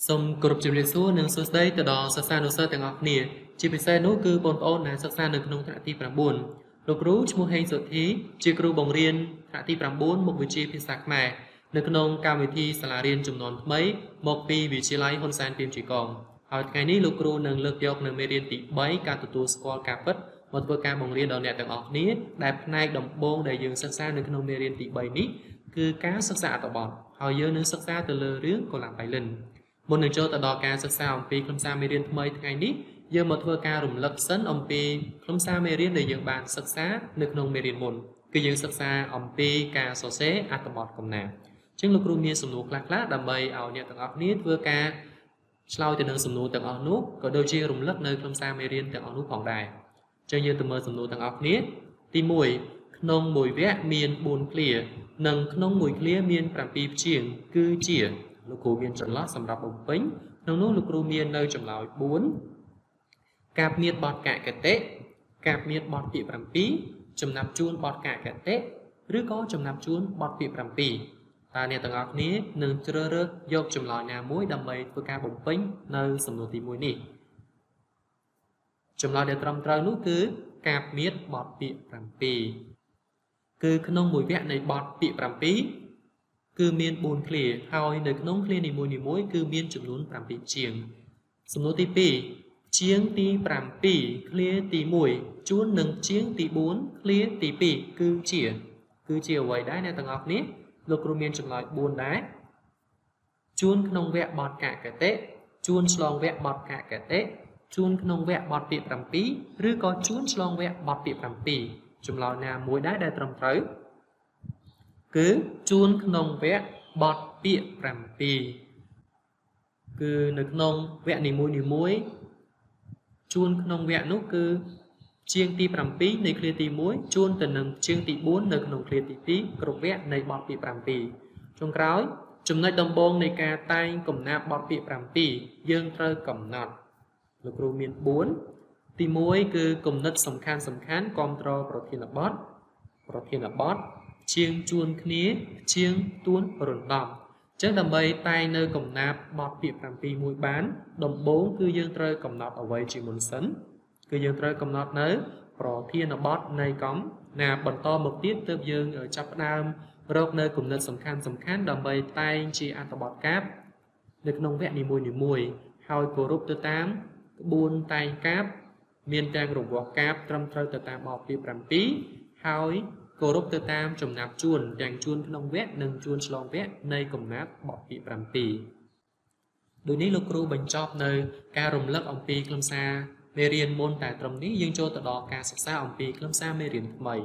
សូមគោរពជំរាបសួរនិងសួស្តីទៅដល់សិស្សានុសិស្សទាំងអស់គ្នាជាពិសេសនោះគឺបងប្អូនដែលសិក្សានៅក្នុងថ្នាក់ទី9លោកគ្រូឈ្មោះហេងសុធីជាគ្រូបង្រៀនថ្នាក់ទី9មុខវិជ្ជាភាសាខ្មែរនៅក្នុងកម្មវិធីសាលារៀនជំនាន់ថ្មីមកពីវិទ្យាល័យហ៊ុនសែនពាមជីកងហើយថ្ងៃនេះលោកគ្រូនឹងលើកយកនៅមេរៀនទី3ការទទួលស្គាល់ការពិតមកធ្វើការបង្រៀនដល់អ្នកទាំងអស់គ្នាដែលផ្នែកដំបូងដែលយើងសិក្សានៅក្នុងមេរៀនទី3នេះគឺការសិក្សាអត្ថបទហើយយើងនឹងសិក្សាទៅលើរឿងកូឡាបៃលិន មុននឹងចូលទៅដល់ការសិក្សាអំពីខ្លឹមសារមេរៀនថ្មីថ្ងៃនេះយើងមកធ្វើការរំលឹកសិនអំពីខ្លឹមសារមេរៀនដែលយើងបានសិក្សានៅក្នុងមេរៀនមុនគឺយើងសិក្សាអំពីការសរសេរអត្ថបទកំណាព្យអញ្ចឹងលោកគ្រូមានសំណួរខ្លះៗដើម្បីឲ្យអ្នកទាំងអស់គ្នាធ្វើការឆ្លើយទៅនឹងសំណួរទាំងអស់នោះក៏ដូចជារំលឹកនៅខ្លឹមសារមេរៀនទាំងអស់នោះផងដែរអញ្ចឹងយើងទៅមើលសំណួរទាំងអស់គ្នាទី1ក្នុងមួយវគ្គមាន4ឃ្លានិងក្នុងមួយឃ្លាមាន7ព្យាង្គគឺជាលោកគ្រូមានចន្លោះសម្រាប់បំពេញក្នុងនោះលោកគ្រូមាននៅចម្លើយ4កាបមៀតបទកកតិកាបមៀតបទពាក្យ7ចំណាប់ជួនបទកកតិឬក៏ចំណាប់ជួនបទពាក្យ7តើអ្នកទាំងអស់គ្នានឹងជ្រើសរើសយកចម្លើយណាមួយដើម្បីធ្វើការបំពេញនៅសំណួរទី1នេះចម្លើយដែលត្រឹមត្រូវនោះគឺកាបមៀតបទពាក្យ7គឺក្នុងមួយវគ្គនៃបទពាក្យ7គឺមាន4ឃ្លាហើយនៅក្នុងឃ្លានីមួយៗគឺមានចំនួន7ជាងសំណួរទី2ជាងទី7ឃ្លាទី1ជួននឹងជាងទី4ឃ្លាទី2គឺជាអ្វីដែរអ្នកទាំងអស់គ្នាលោកគ្រូមានចម្លើយ4ដែរជួនក្នុងវគ្គបទកកតិជួនឆ្លងវគ្គបទកកតិជួនក្នុងវគ្គបទពាក្យ7ឬក៏ជួនឆ្លងវគ្គបទពាក្យ7ចម្លើយណាមួយដែរដែលត្រឹមត្រូវគឺជួនក្នុងវគ្គបទពាក្យ7គឺនៅក្នុងវគ្គនីមួយៗជួនក្នុងវគ្គនោះគឺជាងទី7នៃឃ្លាទី1ជួនទៅនឹងជាងទី4នៅក្នុងឃ្លាទី2គ្រប់វគ្គនៃបទពាក្យ7ចុងក្រោយចំណុចដំបូងនៃការតែងកំណាព្យបទពាក្យ7យើងត្រូវកំណត់លោកគ្រូមាន4ទី1គឺគំនិតសំខាន់សំខាន់គ្រប់គ្រងប្រធានបទប្រធានបទជាងជួនគ្នាជាងទួនរំដំអញ្ចឹងដើម្បីតែងនៅកំណាព្យបទពាក្យ7មួយបានដំបូងគឺយើងត្រូវកំណត់អ្វីជាមុនសិនគឺយើងត្រូវកំណត់នៅប្រធានបទនៃកំណាបន្តមកទៀតទើបយើងចាប់ផ្ដើមរកនៅគំនិតសំខាន់សំខាន់ដើម្បីតែងជាអត្ថបទកាព្យនៅក្នុងវគ្គនីមួយៗហើយគោរពទៅតាមក្បួនតែងកាព្យមានទាំងរង្វាស់កាព្យត្រឹមត្រូវទៅតាមបទពាក្យ7ហើយគោរពទៅតាមចំណាប់ជួនទាំងជួនក្នុងវគ្គនិងជួនឆ្លងវគ្គនៃកំណាព្យបទពាក្យ7ដូចនេះលោកគ្រូបញ្ចប់នៅការរំលឹកអំពីខ្លឹមសារមេរៀនមុនតែត្រឹមនេះយើងចូលទៅដល់ការសិក្សាអំពីខ្លឹមសារមេរៀនថ្មី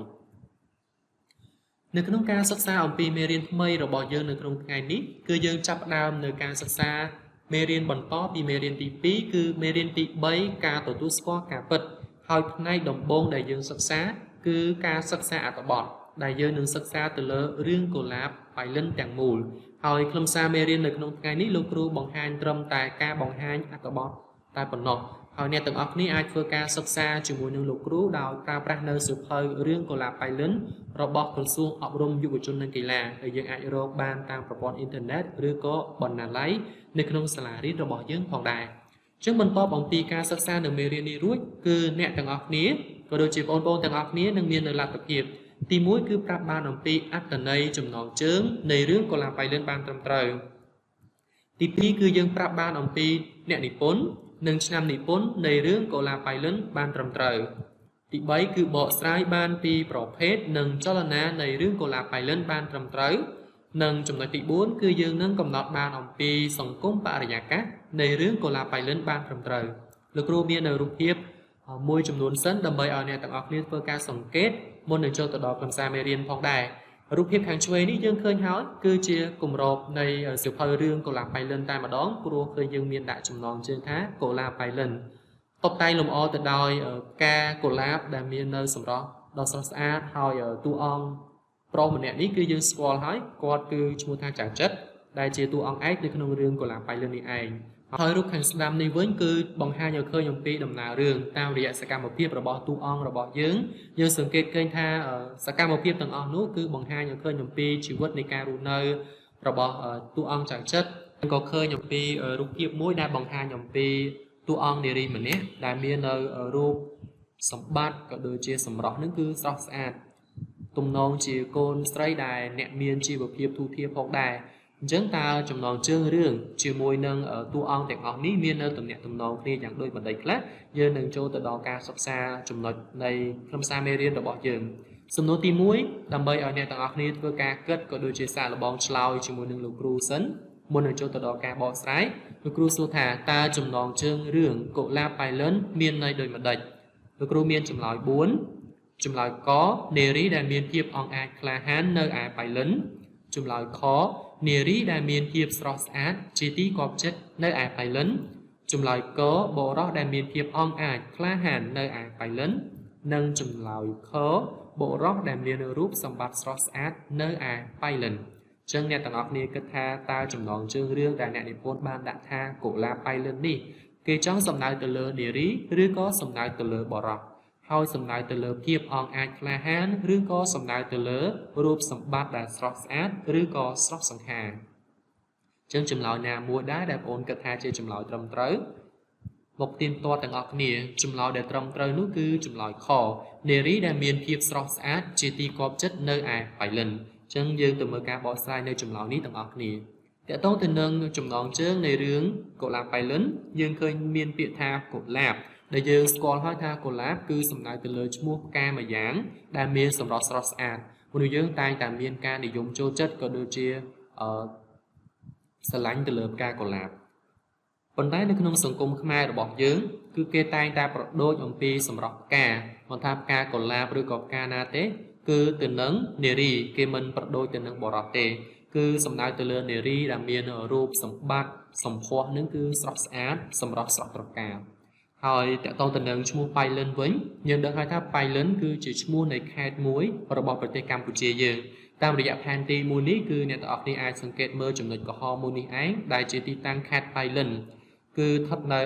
នៅក្នុងការសិក្សាអំពីមេរៀនថ្មីរបស់យើងនៅក្នុងថ្ងៃនេះគឺយើងចាប់ផ្ដើមនៅការសិក្សាមេរៀនបន្តពីមេរៀនទី2គឺមេរៀនទី3ការទទួលស្គាល់ការពិតហើយផ្នែកដំបូងដែលយើងសិក្សាគឺការសិក្សាអត្ថបទដែលយើងនឹងសិក្សាទៅលើរឿងកុលាបបៃលិនទាំងមូលហើយខ្លឹមសារមេរៀននៅក្នុងថ្ងៃនេះលោកគ្រូបង្ហាញត្រឹមតែការបង្ហាញអត្ថបទតែប៉ុណ្ណោះហើយអ្នកទាំងអស់គ្នាអាចធ្វើការសិក្សាជាមួយនឹងលោកគ្រូដោយប្រើប្រាស់នៅសៀវភៅរឿងកុលាបបៃលិនរបស់ក្រសួងអប់រំយុវជននិងកីឡាដែលយើងអាចរកបានតាមប្រព័ន្ធអ៊ីនធឺណិតឬក៏បណ្ណាល័យនៅក្នុងសាលារៀនរបស់យើងផងដែរចឹងបន្ទាប់អំពីការសិក្សានៅមេរៀននេះរួចគឺអ្នកទាំងអស់គ្នាក៏ដូចជាបងប្អូនទាំងអស់គ្នានឹងមាននៅលទ្ធភាពទី1គឺប្រាប់បានអំពីអត្ថន័យចំណងជើងនៃរឿងកុលាបបៃលិនបានត្រឹមត្រូវទី2គឺយើងប្រាប់បានអំពីអ្នកនិពន្ធនិងឆ្នាំនិពន្ធនៃរឿងកុលាបបៃលិនបានត្រឹមត្រូវទី3គឺបកស្រាយបានពីប្រភេទនិងចលនានៃរឿងកុលាបបៃលិនបានត្រឹមត្រូវនិងចំណុចទី4គឺយើងនឹងកំណត់បានអំពីសង្គមបរិយាកាសនៃរឿងកុលាបបៃលិនបានត្រឹមត្រូវលោកគ្រូមាននៅរូបភាពមួយចំនួនសិនដើម្បីឲ្យអ្នកទាំងអស់គ្នាធ្វើការសង្កេតមុននឹងចូលទៅដល់ខ្លឹមសារមេរៀនផងដែររូបភាពខាងឆ្វេងនេះយើងឃើញហើយគឺជាគម្របនៃសៀវភៅរឿងកុលាបបៃលិនតែម្ដងព្រោះឃើញយើងមានដាក់ចំណងជើងថាកុលាបបៃលិនតុបតែងលម្អទៅដោយផ្កាកុលាបដែលមាននៅសម្រស់ដ៏ស្រស់ស្អាតហើយតួអង្គប្រុសម្នាក់នេះគឺយើងស្គាល់ហើយគាត់គឺឈ្មោះថាចៅចិត្តដែលជាតួអង្គឯកនៅក្នុងរឿងកុលាបបៃលិននេះឯងហើយរូបខាងស្ដាំនេះវិញគឺបង្ហាញឲ្យឃើញអំពីដំណើររឿងតាមរយៈសកម្មភាពរបស់តួអង្គរបស់យើងយើងសង្កេតឃើញថាសកម្មភាពទាំងអស់នោះគឺបង្ហាញឲ្យឃើញអំពីជីវិតនៃការរស់នៅរបស់តួអង្គចៅចិត្ត ក៏ឃើញអំពីរូបភាពមួយដែលបង្ហាញអំពីតួអង្គនារីម្នាក់ដែលមាននៅរូបសម្បត្តិក៏ដូចជាសម្រស់នឹងគឺស្រស់ស្អាតទំនងជាកូនស្រីដែលអ្នកមានជីវភាពទូធាផងដែរអញ្ចឹងតើចំណងជើងរឿងជាមួយនឹងតួអង្គទាំងអស់នេះមាននៅទំនាក់ទំនងគ្នាយ៉ាងដូចម្តេចខ្លះយើងនឹងចូលទៅដល់ការសិក្សាចំណុចនៃខ្លឹមសារមេរៀនរបស់យើងសំណួរទី1ដើម្បីឲ្យអ្នកទាំងអស់គ្នាធ្វើការគិតក៏ដូចជាសាកល្បងឆ្លើយជាមួយនឹងលោកគ្រូសិនមុននឹងចូលទៅដល់ការបកស្រាយលោកគ្រូសួរថាតើចំណងជើងរឿងកុលាបប៉ៃលិនមានន័យដូចម្តេចលោកគ្រូមានចម្លើយ4ចម្លើយកនារីដែលមានភាពអង់អាចក្លាហាននៅឯប៉ៃលិនចម្លើយខនារីដែលមានភាពស្រស់ស្អាតជាទីគាប់ចិត្តនៅឯប៉ៃលិនចម្លើយកបុរសដែលមានភាពអង់អាចក្លាហាននៅឯប៉ៃលិននិងចម្លើយខបុរសដែលមានរូបសម្បត្តិស្រស់ស្អាតនៅឯប៉ៃលិនចឹងអ្នកទាំងអស់គ្នាគិតថាតើចំណងជើងរឿងដែលអ្នកនិពន្ធបានដាក់ថាកុលាបប៉ៃលិននេះគេចង់សំដៅទៅលើនារីឬក៏សំដៅទៅលើបុរសហើយសំដៅទៅលើភាពអង់អាចក្លាហានឬក៏សំដៅទៅលើរូបសម្បត្តិដែលស្រស់ស្អាតឬក៏ស្រស់សង្ហាចឹងចម្លើយណាមួយដែរដែលបងអូនគិតថាជាចម្លើយត្រឹមត្រូវមកទៀងទាត់ទាំងអស់គ្នាចម្លើយដែលត្រឹមត្រូវនោះគឺចម្លើយខនារីដែលមានភាពស្រស់ស្អាតជាទីគាប់ចិត្តនៅឯប៉ៃលិនចឹងយើងទៅមើលការបកស្រាយនៅចម្លើយនេះទាំងអស់គ្នាតកតងទៅនឹងចំណងជើងនៃរឿងកុលាបប៉ៃលិនយើងឃើញមានពាក្យថាកុលាបដែលយើងស្គាល់ហើយថាកុលាបគឺសំដៅទៅលើឈ្មោះផ្កាម្យ៉ាងដែលមានសម្រស់ស្រស់ស្អាតមនុស្សយើងតែងតែមានការនិយមចូលចិត្តក៏ដូចជាស្រឡាញ់ទៅលើផ្កាកុលាបប៉ុន្តែនៅក្នុងសង្គមខ្មែររបស់យើងគឺគេតែងតែប្រដូចអំពីសម្រស់ផ្កាមិនថាផ្កាកុលាបឬក៏ផ្កាណាទេគឺទៅនឹងនារីគេមិនប្រដូចទៅនឹងបុរសទេគឺសំដៅទៅលើនារីដែលមានរូបសម្បត្តិសម្ផស្សនឹងគឺស្រស់ស្អាតសម្រស់ស្រស់ត្រកាលហើយតកតងទៅនឹងឈ្មោះប៉ៃលិនវិញយើងដឹងហើយថាប៉ៃលិនគឺជាឈ្មោះនៃខេត្តមួយរបស់ប្រទេសកម្ពុជាយើងតាមរយៈផែនទីមួយនេះគឺអ្នកទាំងអស់គ្នាអាចសង្កេតមើលចំណុចក្រហមមួយនេះឯងដែលជាទីតាំងខេត្តប៉ៃលិនគឺស្ថិតនៅឯ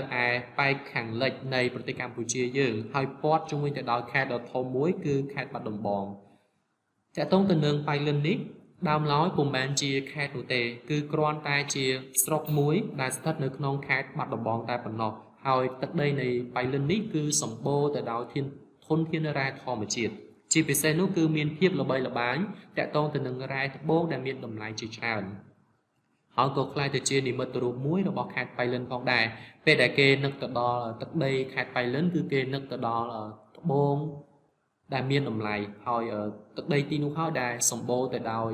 ប៉ែកខាងលិចនៃប្រទេសកម្ពុជាយើងហើយព័ទ្ធជុំវិញទៅដោយខេត្តដ៏ធំមួយគឺខេត្តបាត់ដំបងតកតងទៅនឹងប៉ៃលិននេះដើមឡើយពុំមែនជាខេត្តនោះទេគឺគ្រាន់តែជាស្រុកមួយដែលស្ថិតនៅក្នុងខេត្តបាត់ដំបងតែប៉ុណ្ណោះហើយទឹកដីនៃប៉ៃលិននេះគឺសម្បូរទៅដោយធនធានរ៉ែធម្មជាតិជាពិសេសនោះគឺមានភាពល្បីល្បាញតាក់ទងទៅនឹងរ៉ែត្បូងដែលមានតម្លៃជាច្រើនហើយក៏ក្លាយទៅជានិមិត្តរូបមួយរបស់ខេត្តប៉ៃលិនផងដែរពេលដែលគេនឹកទៅដល់ទឹកដីខេត្តប៉ៃលិនគឺគេនឹកទៅដល់ត្បូងដែលមានតម្លៃហើយទឹកដីទីនោះហើយដែលសម្បូរទៅដោយ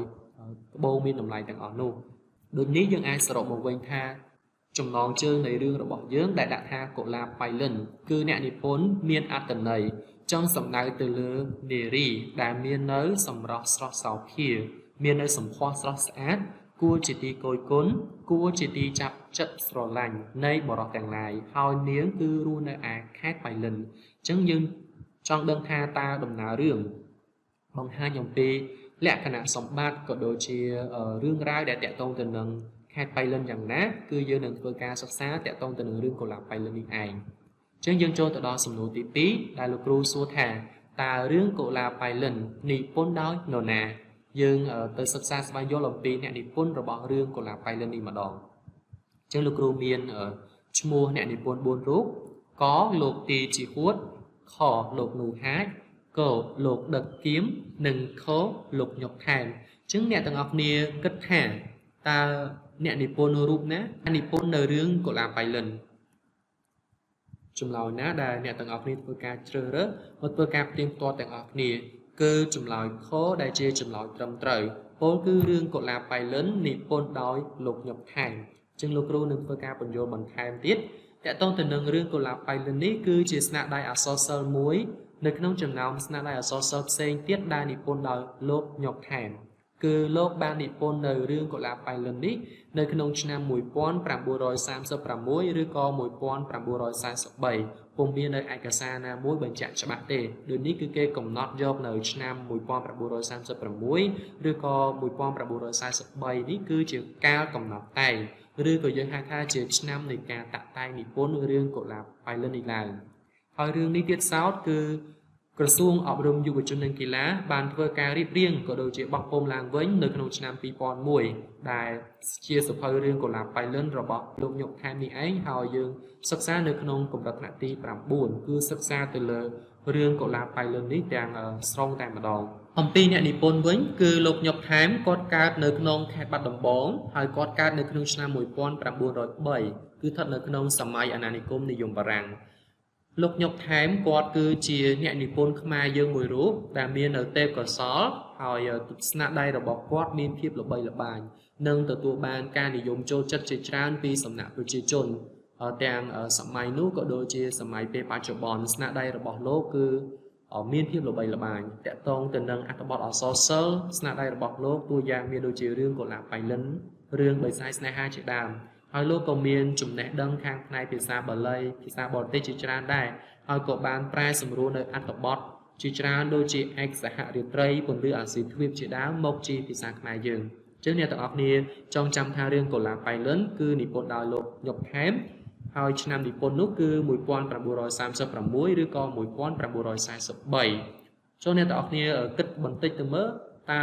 ត្បូងមានតម្លៃទាំងអស់នោះដូចនេះយើងអាចសរុបមកវិញថាចំណងជើងនៃរឿងរបស់យើងដែលដាក់ថាកុលាបប៉ៃលិនគឺអ្នកនិពន្ធមានអត្ថន័យចង់សំដៅទៅលើនារីដែលមាននៅសម្រស់ស្រស់សោភាមាននៅសម្ផស្សស្រស់ស្អាតគួរជាទីគយគន់គួរជាទីចាប់ចិត្តស្រឡាញ់នៃបុរសទាំងឡាយហើយនាងគឺរស់នៅឯខេត្តប៉ៃលិនអញ្ចឹងយើងចង់ដឹងថាតើដំណើររឿងបង្ហាញអំពីលក្ខណៈសម្បត្តិក៏ដូចជារឿងរ៉ាវដែលតាក់ទងទៅនឹងខេត្តប៉ៃលិនយ៉ាងណាគឺយើងនឹងធ្វើការសិក្សាតាក់ទងទៅនឹងរឿងកុលាបប៉ៃលិននេះឯងអញ្ចឹងយើងចូលទៅដល់សំណួរទី2ដែលលោកគ្រូសួរថាតើរឿងកុលាបប៉ៃលិននិពន្ធដោយនរណាយើងទៅសិក្សាស្វែងយល់អំពីអ្នកនិពន្ធរបស់រឿងកុលាបប៉ៃលិននេះម្ដងអញ្ចឹងលោកគ្រូមានឈ្មោះអ្នកនិពន្ធ4រូបកលោកទីជីហួតខលោកនូហាចកលោកដឹកគៀមនិងខលោកញុកថែមអញ្ចឹងអ្នកទាំងអស់គ្នាគិតថាតើអ្នកនិពន្ធរូបណានិពន្ធនៅរឿងកុលាបប៉ៃលិនចម្លើយណាដែលអ្នកទាំងអស់គ្នាធ្វើការជ្រើសរើសមកធ្វើការផ្ទៀងផ្ទាត់ទាំងអស់គ្នាគឺចម្លើយខដែលជាចម្លើយត្រឹមត្រូវពោលគឺរឿងកុលាបប៉ៃលិននិពន្ធដោយលោកញុកថែមអញ្ចឹងលោកគ្រូនឹងធ្វើការបញ្យល់បន្ថែមទៀតតកតងទៅនឹងរឿងកុលាបប៉ៃលិននេះគឺជាស្នាដៃអក្សរសិល្ប៍មួយនៅក្នុងចំណោមស្នាដៃអក្សរសិល្ប៍ផ្សេងទៀតដែលនិពន្ធដោយលោកញុកថែមគឺលោកបាននិពន្ធនៅរឿងកុលាបប៉ៃលិននេះនៅក្នុងឆ្នាំ1936ឬក៏1943ពុំមាននៅឯកសារណាមួយបញ្ជាក់ច្បាស់ទេដូចនេះគឺគេកំណត់យកនៅឆ្នាំ1936ឬក៏1943នេះគឺជាកាលកំណត់តែងឬក៏យើងហៅថាជាឆ្នាំនៃការតាក់តែងនិពន្ធរឿងកុលាបប៉ៃលិននេះឡើងហើយរឿងនេះទៀតសោតគឺ ក្រសួងអប់រំយុវជននិងកីឡាបានធ្វើការរៀបរៀងក៏ដូចជាបោះពុម្ពឡើងវិញនៅក្នុងឆ្នាំ2001ដែលជាសៀវភៅរឿងកុលាបប៉ៃលិនរបស់លោកញុកថែមនេះឯងហើយយើងសិក្សានៅក្នុងកម្រិតថ្នាក់ទី9គឺសិក្សាទៅលើរឿងកុលាបប៉ៃលិននេះទាំងស្រុងតែម្ដងអំពីអ្នកនិពន្ធវិញគឺលោកញុកថែមគាត់កើតនៅក្នុងខេត្តបាត់ដំបងហើយគាត់កើតនៅក្នុងឆ្នាំ1903គឺស្ថិតនៅក្នុងសម័យអាណានិគមនិយមបារាំងលោកញុកថែមគាត់គឺជាអ្នកនិពន្ធខ្មែរយើងមួយរូបដែលមាននៅទេពកោសល្យហើយស្នាដៃរបស់គាត់មានភាពល្បីល្បាញនិងទទួលបានការនិយមចូលចិត្តជាច្រើនពីសំណាក់ប្រជាជនទាំងសម័យនោះក៏ដូចជាសម័យពេលបច្ចុប្បន្នស្នាដៃរបស់លោកគឺមានភាពល្បីល្បាញតាក់ទងទៅនឹងអត្ថបទអក្សរសិល្ប៍ស្នាដៃរបស់លោកតួយ៉ាងមានដូចជារឿងកុលាបប៉ៃលិនរឿងបិសាចស្នេហាជាដើមហើយលោកក៏មានចំណេះដឹងខាងផ្នែកភាសាបាលីភាសាបរទេសជាច្រើនដែរហើយក៏បានប្រែសម្រួលនៅអត្ថបទជាច្រើនដូចជាឯកសហរាត្រីពន្លឺអាស៊ីទ្វីបជាដើមមកជាភាសាខ្មែរយើងអញ្ចឹងអ្នកទាំងអស់គ្នាចងចាំថារឿងកុលាបប៉ៃលិនគឺនិពន្ធដោយលោកញុកថែមហើយឆ្នាំនិពន្ធនោះគឺ1936ឬក៏1943ចូលអ្នកទាំងអស់គ្នាគិតបន្តិចទៅមើលតើ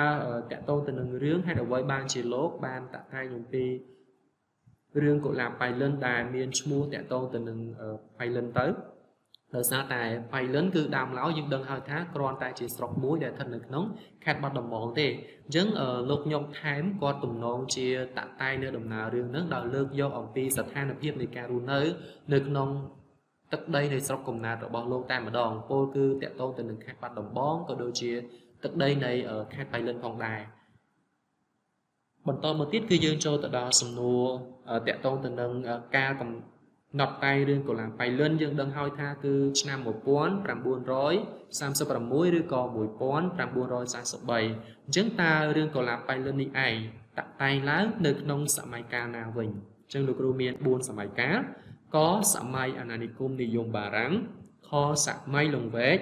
តកតងទៅនឹងរឿងហេតុអ្វីបានជាលោកបានតាក់តែងអំពីរឿងកុលាបប៉ៃលិនដែលមានឈ្មោះតាក់ទងទៅនឹងប៉ៃលិនទៅដោយសារតែប៉ៃលិនគឺដើមឡើយយើងដឹងហើយថាគ្រាន់តែជាស្រុកមួយដែលស្ថិតនៅក្នុងខេត្តបាត់ដំបងទេអញ្ចឹងលោកញុកថែមគាត់ទំនងជាតាក់តែងនៅដំណើររឿងហ្នឹងដោយលើកយកអំពីស្ថានភាពនៃការរស់នៅនៅក្នុងទឹកដីនៃស្រុកកំណើតរបស់លោកតែម្ដងពោលគឺតាក់ទងទៅនឹងខេត្តបាត់ដំបងក៏ដូចជាទឹកដីនៃខេត្តប៉ៃលិនផងដែរបន្តមកទៀតគឺយើងចូលទៅដល់សំណួរតាក់ទងទៅនឹងការកំណត់តែងរឿងកុលាបប៉ៃលិនយើងដឹងហើយថាគឺឆ្នាំ1936ឬក៏1943អញ្ចឹងតើរឿងកុលាបប៉ៃលិននេះឯងតាក់តែងឡើងនៅក្នុងសម័យកាលណាវិញអញ្ចឹងលោកគ្រូមាន4សម័យកាលកសម័យអាណានិគមនិយមបារាំងខសម័យលង្វែក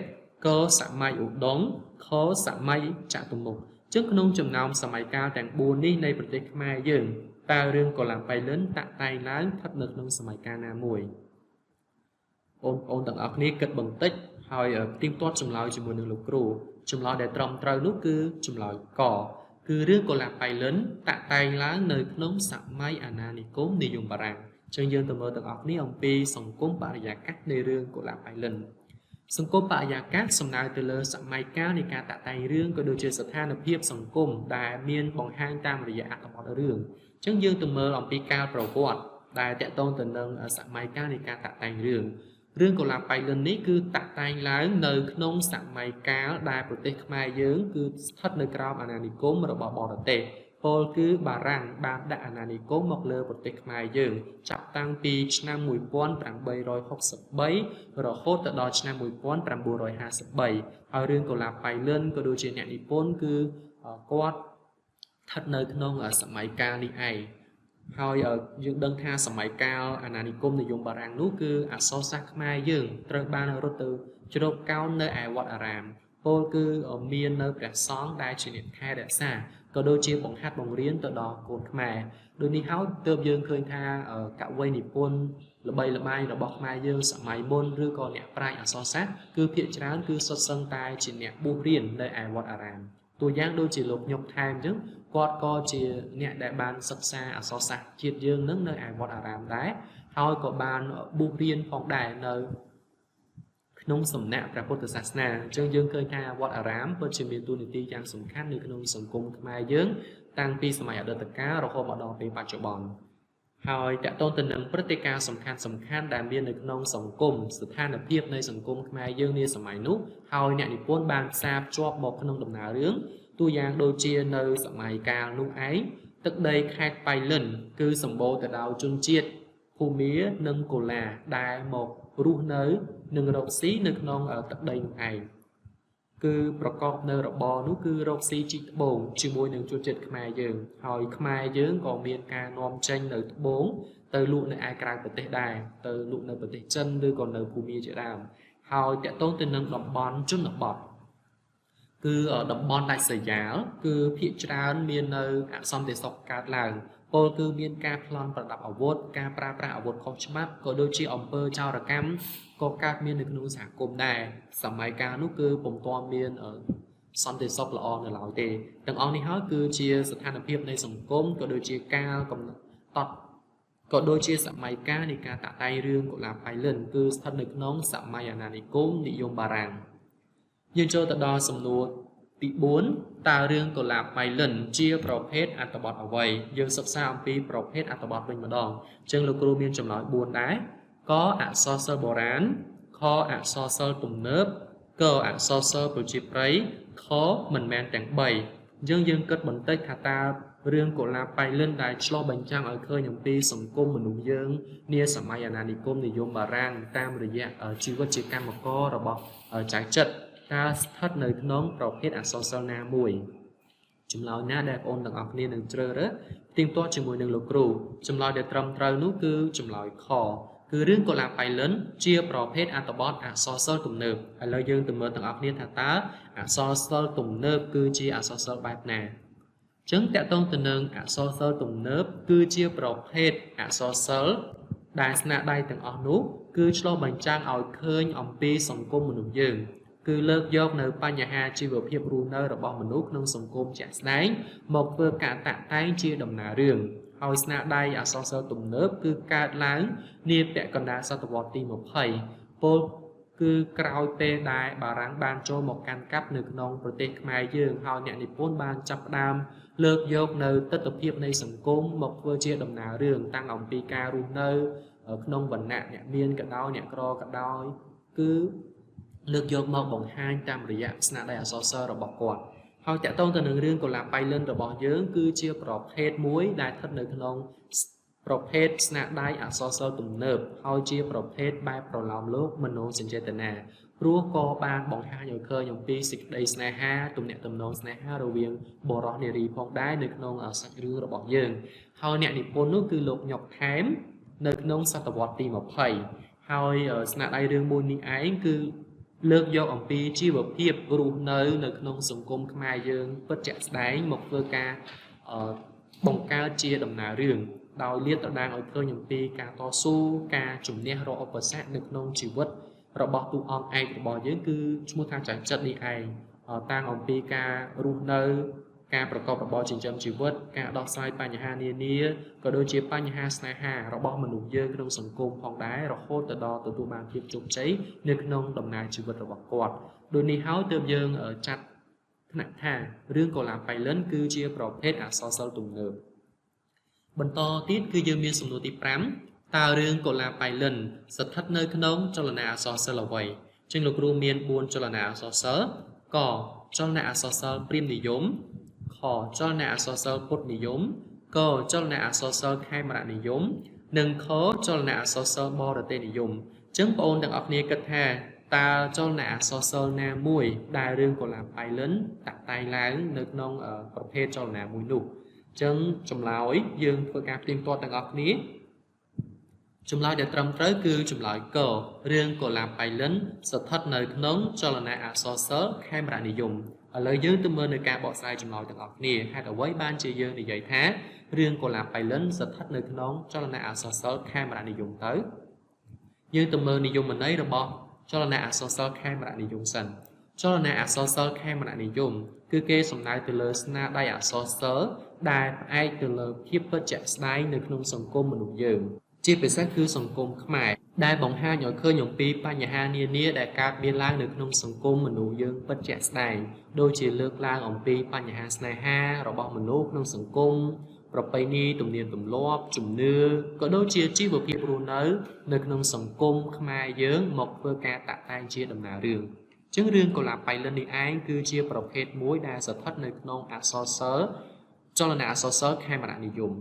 កសម័យឧដុង្គខសម័យចតុមុខអញ្ចឹងក្នុងចំណោមសម័យកាលទាំង4នេះនៃប្រទេសខ្មែរយើងតើរឿងកុលាបប៉ៃលិនតាក់តែងឡើងស្ថិតនៅក្នុងសម័យកាលណាមួយបងប្អូនទាំងអស់គ្នាគិតបន្តិចហើយផ្ទៀងផ្ទាត់ចម្លើយជាមួយនឹងលោកគ្រូចម្លើយដែលត្រឹមត្រូវនោះគឺចម្លើយកគឺរឿងកុលាបប៉ៃលិនតាក់តែងឡើងនៅក្នុងសម័យអាណានិគមនិយមបារាំងអញ្ចឹងយើងទៅមើលទាំងអស់គ្នាអំពីសង្គមបរិយាកាសនៃរឿងកុលាបប៉ៃលិនសង្គមបរិយាកាសសំដៅទៅលើសម័យកាលនៃការតាក់តែងរឿងក៏ដូចជាស្ថានភាពសង្គមដែលមានបង្ហាញតាមរយៈអត្ថបទរឿងអញ្ចឹងយើងទៅមើលអំពីកាលប្រវត្តិដែលតាក់ទងទៅនឹងសម័យកាលនៃការតាក់តែងរឿងរឿងកុលាបប៉ៃលិននេះគឺតាក់តែងឡើងនៅក្នុងសម័យកាលដែលប្រទេសខ្មែរយើងគឺស្ថិតនៅក្រោមអាណានិគមរបស់បរទេសពោលគឺបារាំងបានដាក់អាណានិគមមកលើប្រទេសខ្មែរយើងចាប់តាំងពីឆ្នាំ1863រហូតទៅដល់ឆ្នាំ1953ហើយរឿងកុលាបប៉ៃលិនក៏ដូចជាអ្នកនិពន្ធគឺគាត់ស្ថិតនៅក្នុងសម័យកាលនេះឯងហើយយើងដឹងថាសម័យកាលអាណានិគមនិយមបារាំងនោះគឺអក្សរសាស្ត្រខ្មែរយើងត្រូវបានរត់ទៅជ្រកកោននៅឯវត្តអារាមពោលគឺមាននៅព្រះសង្ឃដែលជាអ្នកថែរក្សាក៏ដូចជាបង្ហាត់បង្រៀនទៅដល់កូនខ្មែរដូចនេះហើយទើបយើងឃើញថាកវីនិពន្ធល្បីល្បាញរបស់ខ្មែរយើងសម័យមុនឬក៏អ្នកប្រាជ្ញអក្សរសាស្ត្រគឺភាគច្រើនគឺសុទ្ធសឹងតែជាអ្នកបួសរៀននៅឯវត្តអារាមតួយ៉ាងដូចជាលោកញុកថែមអញ្ចឹងគាត់ក៏ជាអ្នកដែលបានសិក្សាអក្សរសាស្ត្រជាតិយើងនឹងនៅឯវត្តអារាមដែរហើយក៏បានបួសរៀនផងដែរនៅក្នុងសំណាក់ព្រះពុទ្ធសាសនាអញ្ចឹងយើងឃើញថាវត្តអារាមពិតជាមានតួនាទីយ៉ាងសំខាន់នៅក្នុងសង្គមខ្មែរយើងតាំងពីសម័យអតីតកាលរហូតមកដល់ពេលបច្ចុប្បន្នហើយតកតងទៅនឹងព្រឹត្តិការណ៍សំខាន់ៗដែលមាននៅក្នុងសង្គមស្ថានភាពនៃសង្គមខ្មែរយើងនាសម័យនោះហើយអ្នកនិពន្ធបានផ្សារភ្ជាប់មកក្នុងដំណើររឿងតួយ៉ាងដូចជានៅសម័យកាលនោះឯងទឹកដីខេត្តប៉ៃលិនគឺសម្បូរទៅដោយជនជាតិភូមានិងកូឡាដែលមករស់នៅនិងរកស៊ីនៅក្នុងទឹកដីនោះឯងគឺប្រកបនៅរបរនោះគឺរកស៊ីជីកត្បូងជាមួយនឹងជនជាតិខ្មែរយើងហើយខ្មែរយើងក៏មានការនាំចេញនៅត្បូងទៅលក់នៅឯក្រៅប្រទេសដែរទៅលក់នៅប្រទេសចិនឬក៏នៅភូមាជាដើមហើយតកតងទៅនឹងតំបន់ជនបទគឺតំបន់ដាច់ស្រយាលគឺភាគច្រើនមាននៅអសន្តិសុខកើតឡើង ពោលគឺមានការប្លន់ប្រដាប់អាវុធការប្រើប្រាស់អាវុធខុសច្បាប់ក៏ដូចជាអំពើចោរកម្មក៏កើតមាននៅក្នុងសហគមន៍ដែរសម័យកាលនោះគឺពុំទាន់មានសន្តិសុខល្អនៅឡើយទេទាំងអស់នេះហើយគឺជាស្ថានភាពនៃសង្គមក៏ដូចជាកាលកំណត់ក៏ដូចជាសម័យកាលនៃការតាក់តែងរឿងកុលាបប៉ៃលិនគឺស្ថិតនៅក្នុងសម័យអាណានិគមនិយមបារាំងយើងចូលទៅដល់សំណួរទី4តើរឿងកុលាបប៉ៃលិនជាប្រភេទអត្ថបទអ្វីយើងសិក្សាអំពីប្រភេទអត្ថបទវិញម្ដងអញ្ចឹងលោកគ្រូមានចម្លើយ4ដែរកអក្សរសិល្ប៍បុរាណខអក្សរសិល្ប៍ទំនើបកអក្សរសិល្ប៍ប្រជាប្រិយខមិនមែនទាំង3អញ្ចឹងយើងគិតបន្តិចថាតើរឿងកុលាបប៉ៃលិនដែលឆ្លុះបញ្ចាំងឲ្យឃើញអំពីសង្គមមនុស្សយើងនាសម័យអាណានិគមនិយមបារាំងតាមរយៈជីវិតជាកម្មកររបស់ចៅចិត្តតើស្ថិតនៅក្នុងប្រភេទអក្សរសិល្ប៍ណាមួយចម្លើយណាដែលបងប្អូនទាំងអស់គ្នានឹងជ្រើសរើសផ្ទៀងផ្ទាត់ជាមួយនឹងលោកគ្រូចម្លើយដែលត្រឹមត្រូវនោះគឺចម្លើយខគឺរឿងកុលាបប៉ៃលិនជាប្រភេទអត្ថបទអក្សរសិល្ប៍ទំនើបឥឡូវយើងទៅមើលទាំងអស់គ្នាថាតើអក្សរសិល្ប៍ទំនើបគឺជាអក្សរសិល្ប៍បែបណាចឹងតកតងទៅនឹងអក្សរសិល្ប៍ទំនើបគឺជាប្រភេទអក្សរសិល្ប៍ដែលស្នាដៃទាំងអស់នោះគឺឆ្លុះបញ្ចាំងឲ្យឃើញអំពីសង្គមមនុស្សយើងគឺលើកយកនៅបញ្ហាជីវភាពរស់នៅរបស់មនុស្សក្នុងសង្គមជាក់ស្ដែងមកធ្វើការតាក់តែងជាដំណើររឿងហើយស្នាដៃអក្សរសិល្ប៍ទំនើបគឺកើតឡើងនាពាក់កណ្ដាលសតវត្សទី20ពោលគឺក្រោយពេលដែលបារាំងបានចូលមកកាន់កាប់នៅក្នុងប្រទេសខ្មែរយើងហើយអ្នកនិពន្ធបានចាប់ផ្ដើមលើកយកនៅទិដ្ឋភាពនៃសង្គមមកធ្វើជាដំណើររឿងតាំងអំពីការរស់នៅក្នុងវណ្ណៈអ្នកមានក៏ដោយអ្នកក្រក៏ដោយគឺលើកយកមកបង្ហាញតាមរយៈស្នាដៃអក្សរសិល្ប៍របស់គាត់ហើយតកតងទៅនឹងរឿងកុលាបប៉ៃលិនរបស់យើងគឺជាប្រភេទមួយដែលស្ថិតនៅក្នុងប្រភេទស្នាដៃអក្សរសិល្ប៍ទំនើបហើយជាប្រភេទបែបប្រលោមលោកមនោសញ្ចេតនាព្រោះក៏បានបង្ហាញឲ្យឃើញអំពីសេចក្តីស្នេហាទំនាក់ទំនងស្នេហារវាងបុរសនារីផងដែរនៅក្នុងសាច់រឿងរបស់យើងហើយអ្នកនិពន្ធនោះគឺលោកញ៉ុកថែមនៅក្នុងសតវត្សទី20ហើយស្នាដៃរឿងមួយនេះឯងគឺលើកយកអំពីជីវភាពរស់នៅនៅក្នុងសង្គមខ្មែរយើងពិតជាក់ស្ដែងមកធ្វើការបង្កើតជាដំណើររឿងដោយលាតត្រដាងឲ្យឃើញអំពីការតស៊ូការជំនះរាល់ឧបសគ្គនៅក្នុងជីវិតរបស់តួអង្គឯករបស់យើងគឺឈ្មោះថាចៅចិត្តនេះឯងតាំងអំពីការរស់នៅការប្រកបរបរចិញ្ចឹមជីវិតការដោះស្រាយបញ្ហានានាក៏ដូចជាបញ្ហាស្នេហារបស់មនុស្សយើងក្នុងសង្គមផងដែររហូតទៅដល់ទទួលបានភាពជោគជ័យនៅក្នុងដំណើរជីវិតរបស់គាត់ដូចនេះហើយទើបយើងចាត់ថ្នាក់ថារឿងកុលាបប៉ៃលិនគឺជាប្រភេទអក្សរសិល្ប៍ទំនើបបន្តទៀតគឺយើងមានសំណួរទី5តើរឿងកុលាបប៉ៃលិនស្ថិតនៅក្នុងចលនាអក្សរសិល្ប៍អ្វីជាងលោកគ្រូមាន4ចលនាអក្សរសិល្ប៍កចលនាអក្សរសិល្ប៍ព្រាហ្មណ៍និយមខចលនាអក្សរសិល្ប៍ពុទ្ធនិយមកចលនាអក្សរសិល្ប៍ខេមរនិយមនិងខចលនាអក្សរសិល្ប៍បរទេសនិយមចឹងបងអូនទាំងអស់គ្នាគិតថាតើចលនាអក្សរសិល្ប៍ណាមួយដែលរឿងកុលាបប៉ៃលិនតាក់តែងឡើងនៅក្នុងប្រភេទចលនាមួយនោះចឹងចម្លើយយើងធ្វើការផ្ទៀងផ្ទាត់ទាំងអស់គ្នាចម្លើយដែលត្រឹមត្រូវគឺចម្លើយករឿងកុលាបប៉ៃលិនស្ថិតនៅក្នុងចលនាអក្សរសិល្ប៍ខេមរនិយមឥឡូវយើងទៅមើលនៅការបកស្រាយចម្លើយទាំងអស់គ្នាហេតុអ្វីបានជាយើងនិយាយថារឿងកុលាបប៉ៃលិនស្ថិតនៅក្នុងចលនាអក្សរសិល្ប៍ខេមរនិយមទៅយើងទៅមើលនិយមន័យរបស់ចលនាអក្សរសិល្ប៍ខេមរនិយមសិនចលនាអក្សរសិល្ប៍ខេមរនិយមគឺគេសំដៅទៅលើស្នាដៃអក្សរសិល្ប៍ដែលផ្អែកទៅលើភាពពិតជាក់ស្ដែងនៅក្នុងសង្គមមនុស្សយើងជាពិសេសគឺសង្គមខ្មែរដែលបង្ហាញឲ្យឃើញអំពីបញ្ហានានាដែលកើតមានឡើងនៅក្នុងសង្គមមនុស្សយើងពិតជាក់ស្ដែងដូចជាលើកឡើងអំពីបញ្ហាស្នេហារបស់មនុស្សក្នុងសង្គមប្រពៃណីទំនៀមទម្លាប់ជំនឿក៏ដូចជាជីវភាពរស់នៅនៅក្នុងសង្គមខ្មែរយើងមកធ្វើការតាក់តែងជាដំណើររឿងចឹងរឿងកុលាបប៉ៃលិននេះឯងគឺជាប្រភេទមួយដែលស្ថិតនៅក្នុងអក្សរសិល្ប៍ចលនាអក្សរសិល្ប៍ខេមរនិយម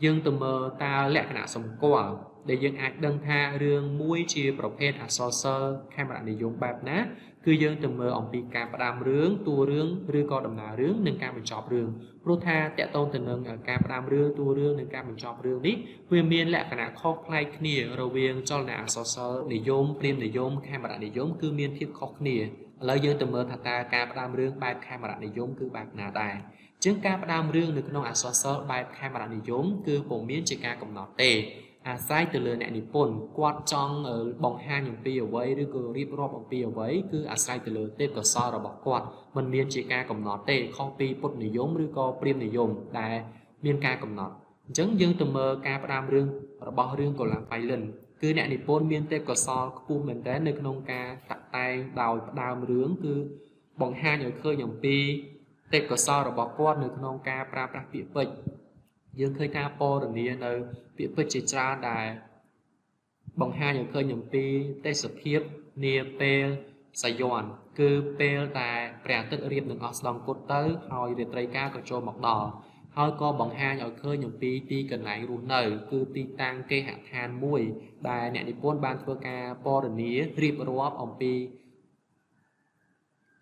យើងទៅមើលតើលក្ខណៈសម្គាល់ដែលយើងអាចដឹងថារឿងមួយជាប្រភេទអក្សរសិល្ប៍ខេមរនិយមបែបណាគឺយើងទៅមើលអំពីការផ្ដើមរឿងតួរឿងឬក៏ដំណើររឿងនិងការបញ្ចប់រឿងព្រោះថាតកតងទៅនឹងការផ្ដើមរឿងតួរឿងនិងការបញ្ចប់រឿងនេះវាមានលក្ខណៈខុសប្លែកគ្នារវាងចលនាអក្សរសិល្ប៍និយមព្រាហ្មណ៍និយមខេមរនិយមគឺមានភាពខុសគ្នាឥឡូវយើងទៅមើលថាតើការផ្ដើមរឿងបែបខេមរនិយមគឺបែបណាដែរ ជាងការផ្ដើមរឿងនៅក្នុងអក្សរសិល្ប៍បែបខេមរនិយមគឺពុំមានជាការកំណត់ទេអាស្រ័យទៅលើអ្នកនិពន្ធគាត់ចង់បង្ហាញអំពីអ្វីឬក៏រៀបរាប់អំពីអ្វីគឺអាស្រ័យទៅលើទេពកោសល្យរបស់គាត់មិនមានជាការកំណត់ទេខុសពីពុទ្ធនិយមឬក៏ព្រាហ្មណ៍និយមដែលមានការកំណត់អញ្ចឹងយើងទៅមើលការផ្ដើមរឿងរបស់រឿងកូឡាប៉ៃលិនគឺអ្នកនិពន្ធមានទេពកោសល្យខ្ពស់មែនទែននៅក្នុងការតាក់តែងដោយផ្ដើមរឿងគឺបង្ហាញឲ្យឃើញអំពីទេពកោសល្យរបស់គាត់នៅក្នុងការប្រើប្រាស់ពាក្យពេចន៍យើងឃើញថាពណ៌នានៅពាក្យពេចន៍ជាច្រើនដែលបង្ហាញឲ្យឃើញអំពីទេសភាពនាពេលសយន្តគឺពេលដែលព្រះអាទិត្យរៀបនឹងអស់ស្ដង់គត់ទៅហើយរាត្រីកាលក៏ចូលមកដល់ហើយក៏បង្ហាញឲ្យឃើញអំពីទីកន្លែងរស់នៅគឺទីតាំងគេហដ្ឋានមួយដែលអ្នកនិពន្ធបានធ្វើការពណ៌នារៀបរាប់អំពី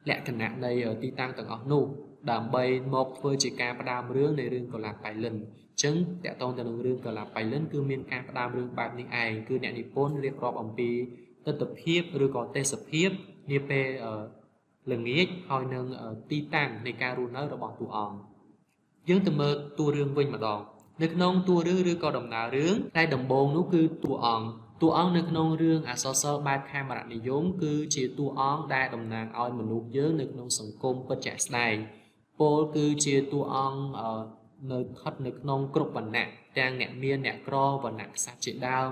លក្ខណៈនៃទីតាំងទាំងអស់នោះដើម្បីមកធ្វើជាការផ្ដើមរឿងនៃរឿងកូឡាប៉ៃលិនអញ្ចឹងតកតងទៅនឹងរឿងកូឡាប៉ៃលិនគឺមានការផ្ដើមរឿងបែបនេះឯងគឺអ្នកនិពន្ធរៀបរាប់អំពីទិដ្ឋភាពឬក៏ទេសភាពនាពេលល្ងាចហើយនឹងទីតាំងនៃការរស់នៅរបស់តួអង្គយើងទៅមើលតួរឿងវិញម្ដងនៅក្នុងតួរឿងឬក៏ដំណើររឿងតែដំបូងនោះគឺតួអង្គតួអង្គនៅក្នុងរឿងអក្សរសិល្ប៍បែបខេមរនិយមគឺជាតួអង្គដែលតំណាងឲ្យមនុស្សយើងនៅក្នុងសង្គមពិតជាក់ស្ដែងពោលគឺជាតួអង្គនៅស្ថិតនៅក្នុងគ្រប់វណ្ណៈទាំងអ្នកមានអ្នកក្រវណ្ណៈក្សត្រជាដើម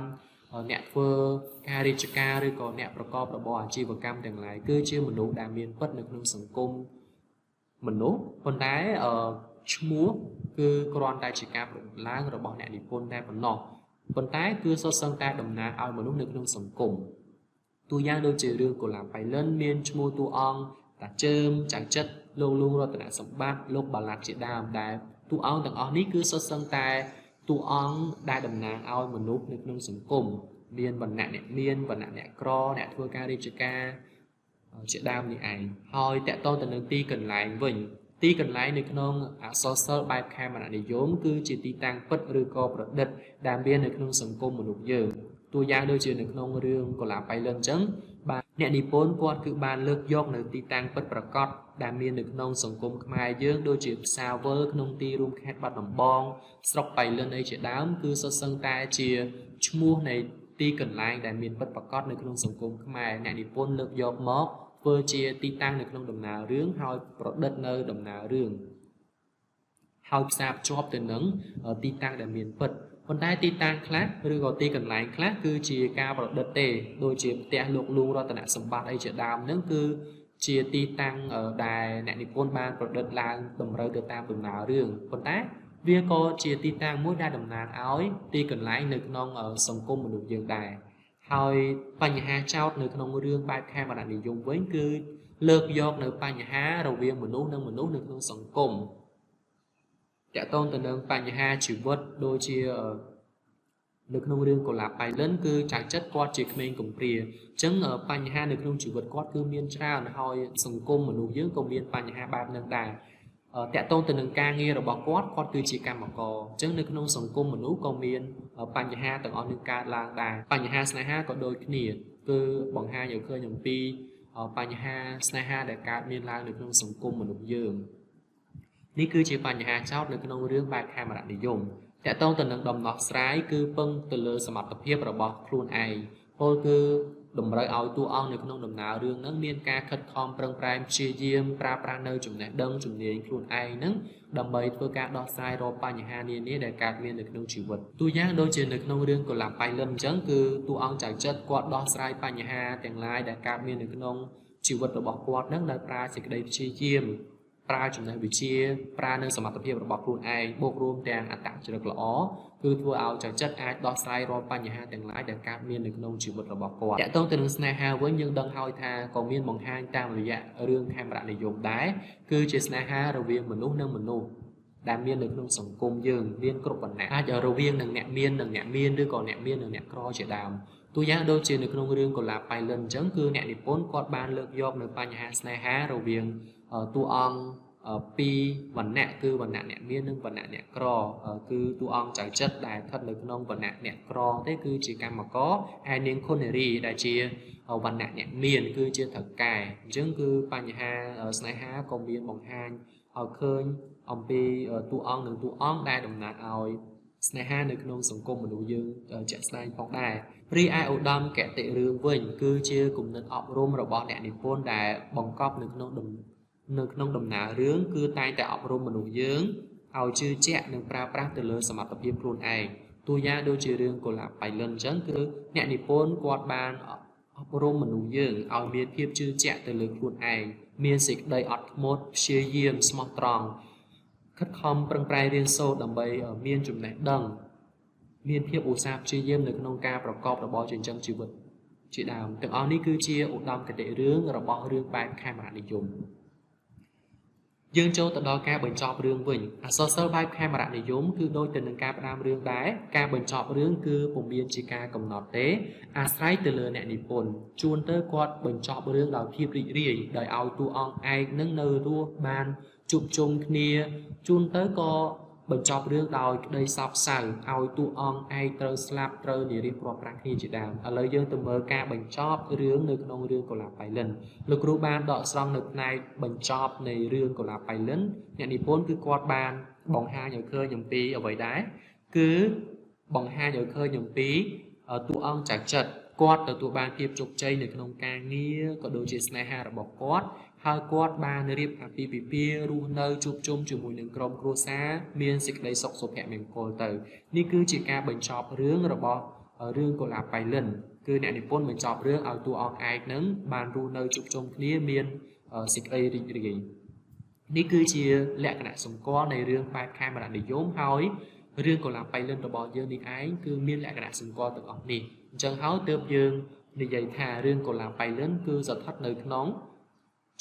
អ្នកធ្វើការរាជការឬក៏អ្នកប្រកបរបរអាជីវកម្មទាំងឡាយគឺជាមនុស្សដែលមានពិតនៅក្នុងសង្គមមនុស្សប៉ុន្តែឈ្មោះគឺគ្រាន់តែជាការប្រឌិតឡើងរបស់អ្នកនិពន្ធតែប៉ុណ្ណោះប៉ុន្តែគឺសុទ្ធសឹងតែតំណាងឲ្យមនុស្សនៅក្នុងសង្គមតួយ៉ាងដូចជារឿងកូឡាប៉ៃលិនមានឈ្មោះតួអង្គតាជើមចៅចិត្តលោកលួងរតនសម្បត្តិលោកបាឡាត់ជាដើមដែលតួអង្គទាំងអស់នេះគឺសុទ្ធសឹងតែតួអង្គដែលតំណាងឲ្យមនុស្សនៅក្នុងសង្គមមានវណ្ណៈអ្នកមានវណ្ណៈអ្នកក្រអ្នកធ្វើការរាជការជាដើមនេះឯងហើយតកតទៅនឹងទីកន្លែងវិញទីកន្លែងនៅក្នុងអក្សរសិល្ប៍បែបខេមរនិយមគឺជាទីតាំងពិតឬក៏ប្រឌិតដែលមាននៅក្នុងសង្គមមនុស្សយើងតួយ៉ាងដូចជានៅក្នុងរឿងកូឡាប៉ៃលិនអញ្ចឹងបាទអ្នកនិពន្ធគាត់គឺបានលើកយកនៅទីតាំងពិតប្រាកដដែលមាននៅក្នុងសង្គមខ្មែរយើងដូចជាផ្សារវិលក្នុងទីរួមខេត្តបាត់ដំបងស្រុកប៉ៃលិនអីជាដើមគឺសុទ្ធសឹងតែជាឈ្មោះនៃទីកន្លែងដែលមានពិតប្រាកដនៅក្នុងសង្គមខ្មែរអ្នកនិពន្ធលើកយកមកធ្វើជាទីតាំងនៅក្នុងដំណើររឿងហើយប្រឌិតនៅដំណើររឿងហើយផ្សារភ្ជាប់ទៅនឹងទីតាំងដែលមានពិតប៉ុន្តែទីតាំងខ្លះឬក៏ទីកន្លែងខ្លះគឺជាការប្រឌិតទេដូចជាផ្ទះលោកលួងរតនសម្បត្តិអីជាដើមហ្នឹងគឺជាទីតាំងដែលអ្នកនិពន្ធបានប្រឌិតឡើងតម្រូវទៅតាមដំណើររឿងប៉ុន្តែវាក៏ជាទីតាំងមួយដែលតំណាងឲ្យទីកន្លែងនៅក្នុងសង្គមមនុស្សយើងដែរហើយបញ្ហាចោទនៅក្នុងរឿងបែបខេមរនិយមវិញគឺលើកយកនៅបញ្ហារវាងមនុស្សនិងមនុស្សនៅក្នុងសង្គមតកតងទៅនឹងបញ្ហាជីវិតដូចជានៅក្នុងរឿងកូឡាប៉ៃលិនគឺចៅចិត្តគាត់ជាក្មេងកំព្រាអញ្ចឹងបញ្ហានៅក្នុងជីវិតគាត់គឺមានច្រើនហើយសង្គមមនុស្សយើងក៏មានបញ្ហាបែបហ្នឹងដែរតកតងទៅនឹងការងាររបស់គាត់គាត់គឺជាកម្មករអញ្ចឹងនៅក្នុងសង្គមមនុស្សក៏មានបញ្ហាទាំងអស់នឹងកើតឡើងដែរបញ្ហាស្នេហាក៏ដូចគ្នាគឺបង្ហាញឲ្យឃើញអំពីបញ្ហាស្នេហាដែលកើតមានឡើងនៅក្នុងសង្គមមនុស្សយើងនេះគឺជាបញ្ហាចោទនៅក្នុងរឿងបែបខេមរនិយមតកតងទៅនឹងដំណោះស្រាយគឺពឹងទៅលើសមត្ថភាពរបស់ខ្លួនឯងពោលគឺតម្រូវឲ្យតួអង្គនៅក្នុងដំណើររឿងហ្នឹងមានការខិតខំប្រឹងប្រែងព្យាយាមប្រើប្រាស់នៅចំណេះដឹងជំនាញខ្លួនឯងហ្នឹងដើម្បីធ្វើការដោះស្រាយរាល់បញ្ហានានាដែលកើតមាននៅក្នុងជីវិតតួយ៉ាងដូចជានៅក្នុងរឿងកូឡាប៉ៃលិនអញ្ចឹងគឺតួអង្គចៅចិត្តគាត់ដោះស្រាយបញ្ហាទាំងឡាយដែលកើតមាននៅក្នុងជីវិតរបស់គាត់ហ្នឹងដោយប្រើសេចក្តីព្យាយាមប្រើចំណេះវិជ្ជាប្រើនៅសមត្ថភាពរបស់ខ្លួនឯងបូករួមទាំងអត្តចរិតល្អគឺធ្វើឲ្យចៅចិត្តអាចដោះស្រាយរាល់បញ្ហាទាំងឡាយដែលកើតមាននៅក្នុងជីវិតរបស់គាត់តកតងទៅនឹងស្នេហាវិញយើងដឹងហើយថាក៏មានបង្ហាញតាមរយៈរឿងខេមរនិយមដែរគឺជាស្នេហារវាងមនុស្សនិងមនុស្សដែលមាននៅក្នុងសង្គមយើងមានគ្រប់វណ្ណៈអាចរវាងនឹងអ្នកមាននិងអ្នកមានឬក៏អ្នកមាននិងអ្នកក្រជាដើមតួយ៉ាងដូចជានៅក្នុងរឿងកូឡាប៉ៃលិនអញ្ចឹងគឺអ្នកនិពន្ធគាត់បានលើកយកនៅបញ្ហាស្នេហារវាងតួអង្គពីរវណ្ណៈគឺវណ្ណៈអ្នកមាននិងវណ្ណៈអ្នកក្រគឺតួអង្គចៅចិត្តដែលស្ថិតនៅក្នុងវណ្ណៈអ្នកក្រទេគឺជាកម្មករហើយនាងខុននារីដែលជាវណ្ណៈអ្នកមានគឺជាថៅកែអញ្ចឹងគឺបញ្ហាស្នេហាក៏មានបង្ហាញឲ្យឃើញ អំពីតួអង្គនិងតួអង្គដែលតំណាងឲ្យស្នេហានៅក្នុងសង្គមមនុស្សយើងជាក់ស្ដែងផងដែររីឯឧត្តមគតិរឿងវិញគឺជាគំនិតអប់រំរបស់អ្នកនិពន្ធដែលបង្កប់នៅក្នុងដំណើររឿងគឺតែងតែអប់រំមនុស្សយើងឲ្យជឿជាក់និងប្រើប្រាស់ទៅលើសមត្ថភាពខ្លួនឯងតួយ៉ាងដូចជារឿងកុលាបបៃលិនអញ្ចឹងគឺអ្នកនិពន្ធគាត់បានអប់រំមនុស្សយើងឲ្យមានភាពជឿជាក់ទៅលើខ្លួនឯងមានសេចក្តីអត់ធ្មត់ព្យាយាមស្មោះត្រង់ខិតខំប្រឹងប្រែងរៀនសូត្រដើម្បីមានចំណេះដឹងមានភាពឧស្សាហ៍ព្យាយាមនៅក្នុងការប្រកបរបរចិញ្ចឹមជីវិតជាដើមទាំងអស់នេះគឺជាឧត្តមគតិរឿងរបស់រឿងបែបខេមរនិយមយើងចូលទៅដល់ការបញ្ចប់រឿងវិញអក្សរសិល្ប៍បែបខេមរនិយមគឺដូចទៅនឹងការផ្ដើមរឿងដែរការបញ្ចប់រឿងគឺពុំមានជាការកំណត់ទេអាស្រ័យទៅលើអ្នកនិពន្ធជួនទៅគាត់បញ្ចប់រឿងដោយភាពរីករាយដោយឲ្យតួអង្គឯកនឹងនៅរស់បានជួបជុំគ្នាជួនទៅក៏បញ្ចប់រឿងដោយក្តីសោកសៅឲ្យតួអង្គឯកត្រូវស្លាប់ត្រូវនិរាសព្រាត់ប្រាសគ្នាជាដើមឥឡូវយើងទៅមើលការបញ្ចប់រឿងនៅក្នុងរឿងកុលាបបៃលិនលោកគ្រូបានដកស្រង់នៅផ្នែកបញ្ចប់នៃរឿងកុលាបបៃលិនអ្នកនិពន្ធគឺគាត់បានបង្ហាញឲ្យឃើញអំពីអ្វីដែរគឺបង្ហាញឲ្យឃើញអំពីតួអង្គចៅចិត្តគាត់ទទួលបានភាពជោគជ័យនៅក្នុងការងារក៏ដូចជាស្នេហារបស់គាត់ហើយគាត់បានរៀបអាពាហ៍ពិពាហ៍រស់នៅជួបជុំជាមួយនឹងក្រុមគ្រួសារមានសេចក្តីសុខសុភមង្គលទៅនេះគឺជាការបញ្ចប់រឿងរបស់រឿងកុលាបបៃលិនគឺអ្នកនិពន្ធបញ្ចប់រឿងឲ្យតួអង្គឯកនឹងបានរស់នៅជួបជុំគ្នាមានសេចក្តីរីករាយនេះគឺជាលក្ខណៈសម្គាល់នៃរឿងបែបខេមរនិយមហើយរឿងកុលាបបៃលិនរបស់យើងនេះឯងគឺមានលក្ខណៈសម្គាល់ទាំងអស់នេះអញ្ចឹងហើយទើបយើងនិយាយថារឿងកុលាបបៃលិនគឺស្ថិតនៅក្នុង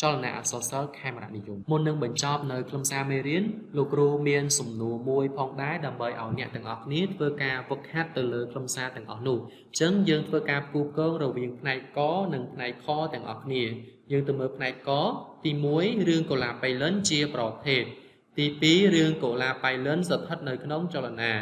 ចលនាអក្សរសិល្ប៍ខេមរនិយមមុននឹងបញ្ចប់នៅខ្លឹមសារមេរៀនលោកគ្រូមានសំណួរមួយផងដែរដើម្បីឲ្យអ្នកទាំងអស់គ្នាធ្វើការហ្វឹកហាត់ទៅលើខ្លឹមសារទាំងអស់នោះអញ្ចឹងយើងធ្វើការផ្គូផ្គងរវាងផ្នែកកនិងផ្នែកខទាំងអស់គ្នាយើងទៅមើលផ្នែកកទី1រឿងកុលាបបៃលិនជាប្រភេទទី2រឿងកុលាបបៃលិនស្ថិតនៅក្នុងចលនា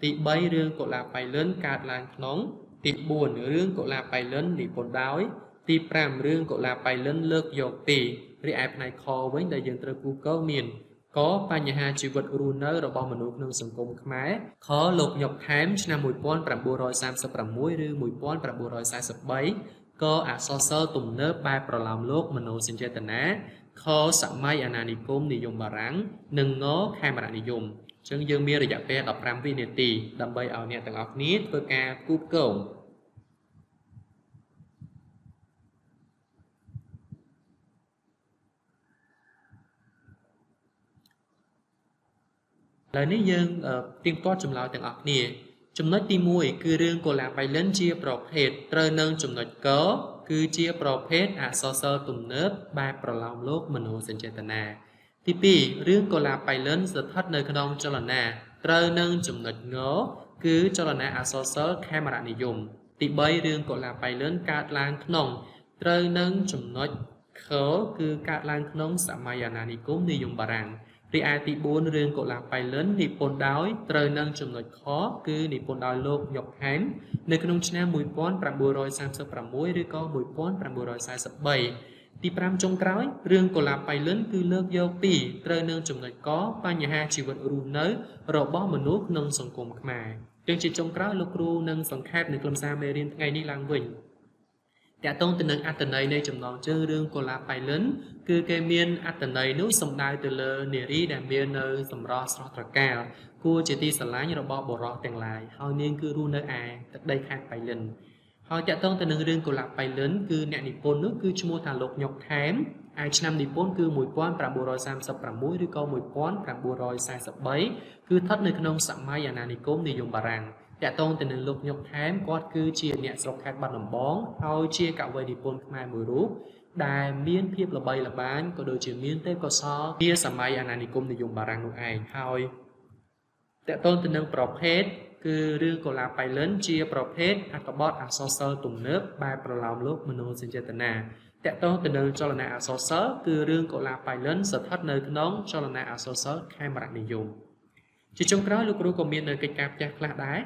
ទី3រឿងកុលាបបៃលិនកើតឡើងក្នុងទី4រឿងកុលាបបៃលិននិពន្ធដោយទី5រឿងកុលាបបៃលិនលើកយកពីរីឯផ្នែកខវិញដែលយើងត្រូវគូកងមានកបញ្ហាជីវិតរស់នៅរបស់មនុស្សក្នុងសង្គមខ្មែរខលោកញ៉ុកថែមឆ្នាំ1936ឬ1943កអក្សរសិល្ប៍ទំនើបបែបប្រលោមលោកមនោសញ្ចេតនាខសម័យអាណានិគមនិយមបារាំងនិងងខេមរនិយមអញ្ចឹងយើងមានរយៈពេល15វិនាទីដើម្បីឲ្យអ្នកទាំងអស់គ្នាធ្វើការផ្គូផ្គងឥឡូវនេះយើងទៀងទាត់ចម្លើយទាំងអស់គ្នាចំណុចទី1គឺរឿងកុលាបបៃលិនជាប្រភេទត្រូវនឹងចំណុចកគឺជាប្រភេទអក្សរសិល្ប៍ទំនើបបែបប្រលោមលោកមនោសញ្ចេតនាទី2រឿងកុលាបបៃលិនស្ថិតនៅក្នុងចលនាត្រូវនឹងចំណុចងគឺចលនាអក្សរសិល្ប៍ខេមរនិយមទី3រឿងកុលាបបៃលិនកើតឡើងក្នុងត្រូវនឹងចំណុចខគឺកើតឡើងក្នុងសម័យអាណានិគមនិយមបារាំងរីឯទី4រឿងកុលាបបៃលិននិពន្ធដោយត្រូវនឹងចំណុចខគឺនិពន្ធដោយលោកញ៉ុកហែមនៅក្នុងឆ្នាំ1936ឬក៏1943ទី5ចុងក្រោយរឿងកុលាបបៃលិនគឺលើកយកពីត្រូវនឹងចំណុចកបញ្ហាជីវិតរស់នៅរបស់មនុស្សក្នុងសង្គមខ្មែរជាងជាចុងក្រោយលោកគ្រូនឹងសង្ខេបនៅខ្លឹមសារមេរៀនថ្ងៃនេះឡើងវិញតាក់ទងទៅនឹងអត្ថន័យនៃចំណងជើងរឿងកុលាបបៃលិនគឺគេមានអត្ថន័យនោះសំដៅទៅលើនារីដែលមាននៅសម្រស់ស្រស់ត្រកាលគួរជាទីស្រឡាញ់របស់បុរសទាំងឡាយហើយនាងគឺរស់នៅឯទឹកដីខេត្តបៃលិនហើយតាក់ទងទៅនឹងរឿងកុលាបបៃលិនគឺអ្នកនិពន្ធនោះគឺឈ្មោះថាលោកញ៉ុកថែមឯឆ្នាំនិពន្ធគឺ1936ឬក៏1943គឺស្ថិតនៅក្នុងសម័យអាណានិគមនិយមបារាំងតាក់ទងទៅនឹងលោកញ៉ុកថែមគាត់គឺជាអ្នកស្រុកខេត្តបាត់ដំបងហើយជាកវីនិពន្ធខ្មែរមួយរូបដែលមានភាពល្បីល្បាញក៏ដូចជាមានទេពកោសល្យពីសម័យអាណានិគមនិយមបារាំងនោះឯងហើយតាក់ទងទៅនឹងប្រភេទគឺរឿងកុលាបបៃលិនជាប្រភេទអត្ថបទអក្សរសិល្ប៍ទំនើបបែបប្រលោមលោកមនោសញ្ចេតនាតាក់ទងទៅនឹងចលនាអក្សរសិល្ប៍គឺរឿងកុលាបបៃលិនស្ថិតនៅក្នុងចលនាអក្សរសិល្ប៍ខេមរនិយមជាចុងក្រោយលោកគ្រូក៏មាននៅកិច្ចការផ្ទះខ្លះដែរ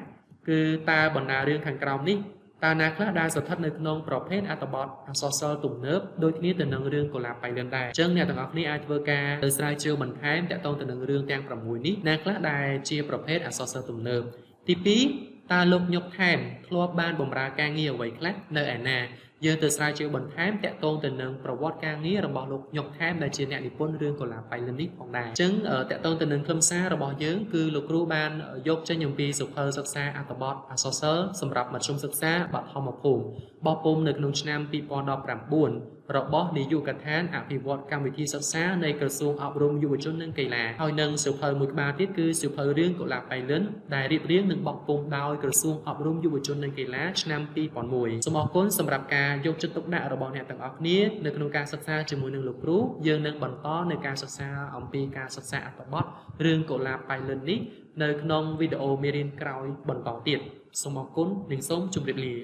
គឺតើបណ្ដារឿងខាងក្រោមនេះ តើណាខ្លះដែលស្ថិតនៅក្នុងប្រភេទអត្ថបទអក្សរសិល្ប៍ទំនើបដូចគ្នាទៅនឹងរឿងកុលាបប៉ៃលិនដែរអញ្ចឹងអ្នកទាំងអស់គ្នាអាចធ្វើការទៅស្រាវជ្រាវបន្ថែមទាក់ទងទៅនឹងរឿងទាំង6នេះណាខ្លះដែលជាប្រភេទអក្សរសិល្ប៍ទំនើបទី2តើលោកញុកថែមធ្លាប់បានបម្រើការងារអ្វីខ្លះនៅឯណាយើងទៅស្រាវជ្រាវបន្ថែមទាក់ទងទៅនឹងប្រវត្តិការងាររបស់លោកញុកថែមដែលជាអ្នកនិពន្ធរឿងកុលាបប៉ៃលិននេះផងដែរអញ្ចឹងទាក់ទងទៅនឹងខ្លឹមសាររបស់យើងគឺលោកគ្រូបានយកចេញអំពីសៀវភៅសិក្សាអត្ថបទអក្សរសិល្ប៍សម្រាប់មធ្យមសិក្សាបឋមភូមិបោះពុម្ពនៅក្នុងឆ្នាំ2019របស់នាយកដ្ឋានអភិវឌ្ឍកម្មវិធីសិក្សានៃក្រសួងអប់រំយុវជននិងកីឡាហើយនិងសៀវភៅមួយក្បាលទៀតគឺសៀវភៅរឿងកុលាបប៉ៃលិនដែលរៀបរៀងនិងបោះពុម្ពដោយក្រសួងអប់រំយុវជននិងកីឡាឆ្នាំ2001សូមអរគុណសម្រាប់ការយកចិត្តទុកដាក់របស់អ្នកទាំងអស់គ្នានៅក្នុងការសិក្សាជាមួយនឹងលោកគ្រូយើងនឹងបន្តនៅការសិក្សាអំពីការសិក្សាអត្ថបទរឿងកុលាបប៉ៃលិននេះនៅក្នុងវីដេអូមេរៀនក្រោយបន្តទៀតសូមអរគុណនិងសូមជម្រាបលា។